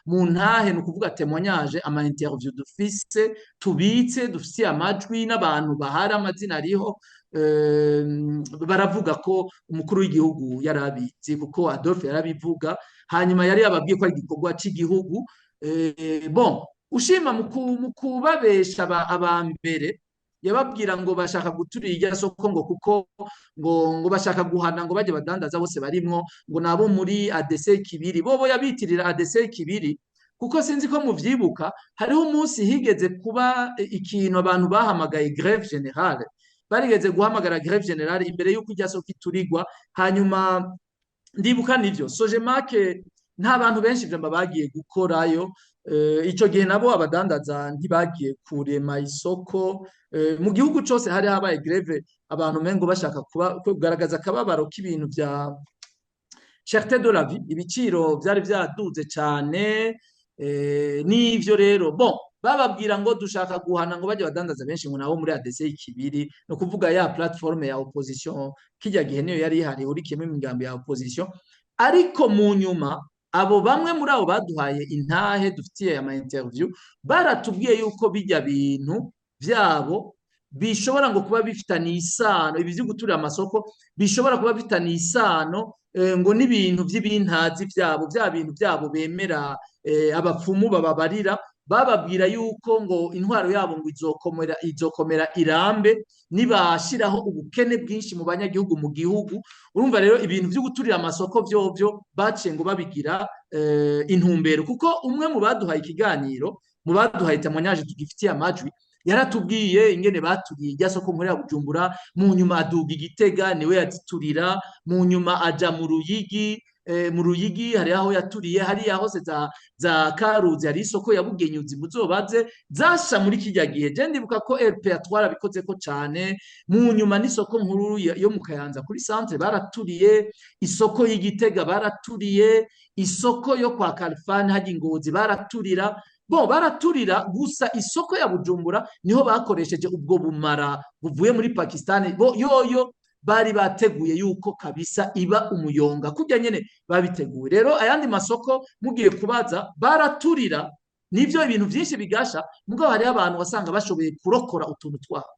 Mu ntahe, ni ukuvuga témoignage, ama interview dufise, tubitse, dufise amajwi n'abantu bahari, amazina ariho, baravuga ko umukuru w'igihugu yarabizi, kuko Adolphe yarabivuga. Hanyuma yari yababwiye ko ari igikorwa cy'igihugu. Bon, ushima mu kubabesha aba mbere yababwira ngo bashaka guturira irya soko, ngo kuko ngo bashaka guhana ngo bajye badandaza bose barimwo, ngo nabo muri ADC Kibiri. Bobo yabitirira ADC Kibiri, kuko sinzi ko muvyibuka, hariho umunsi higeze kuba ikintu abantu bahamagaye grève générale. Barigeze guhamagara grève générale imbere y'uko irya soko iturirwa. Hanyuma ndibuka nivyo Sojemak, nta bantu benshi vyamba bagiye gukorayo. Ico gihe nabo abadandaza ntibagiye kurema isoko. Mu gihugu cose hari habaye grève, abantu mengo bashaka kugaragaza akababaro k'ibintu vya cherté de la vie, ibiciro vyari vyaduze cane. N'ivyo rero, bon, bababwira ngo dushaka guhana ngo bajye badandaza benshi, ngo nabo muri ADC Ikibiri, no kuvuga ya plateforme ya opposition kijya gihe niyo yari ihari, urikiyemo imigambi ya opposition. Ariko mu nyuma abo bamwe muri abo baduhaye intahe, dufitiye ama interview, baratubwiye yuko bijya bintu vyabo bishobora ngo kuba bifitaniye isano, ibi vyo guturira amasoko bishobora kuba bifitaniye isano ngo n'ibintu vy'ibintazi vyabo, vya bintu vyabo bemera, abapfumu bababarira, bababwira yuko ngo intwaro yabo ngo izokomera irambe nibashiraho ubukene bwinshi mu banyagihugu mu gihugu. Urumva rero, ibintu vyo guturira amasoko vyovyo baciye ngo babigira intumbero, kuko umwe mu baduhaye ikiganiro, mu baduhaye témoignage tugifitiye amajwi, yaratubwiye ingene baturiye irya soko nkuru ya Bujumbura. Mu nyuma aduga Igitega, niwe yaziturira. Mu nyuma aja mu Ruyigi, mu Ruyigi hari aho yaturiye, hariya hose za Karuzi hari isoko ya Bugenyuzi, muzobaze zasha muri kirya gihe. Je ndibuka ko RPA twarabikozeko cane. Mu nyuma n'isoko nkuru yo mu Kayanza kuri centre baraturiye, isoko y'Igitega baraturiye, isoko yo kwa Kalifani hajya Ingozi baraturira. Bo baraturira gusa isoko ya Bujumbura niho bakoresheje ubwo bumara buvuye muri Pakistan. Bo yoyo bari bateguye yuko kabisa iba umuyonga kurya nyene babiteguye. Rero ayandi masoko mugiye kubaza, baraturira nivyo, ibintu vyinshi bigasha, mugabo hariho abantu wasanga bashoboye kurokora utuntu twabo.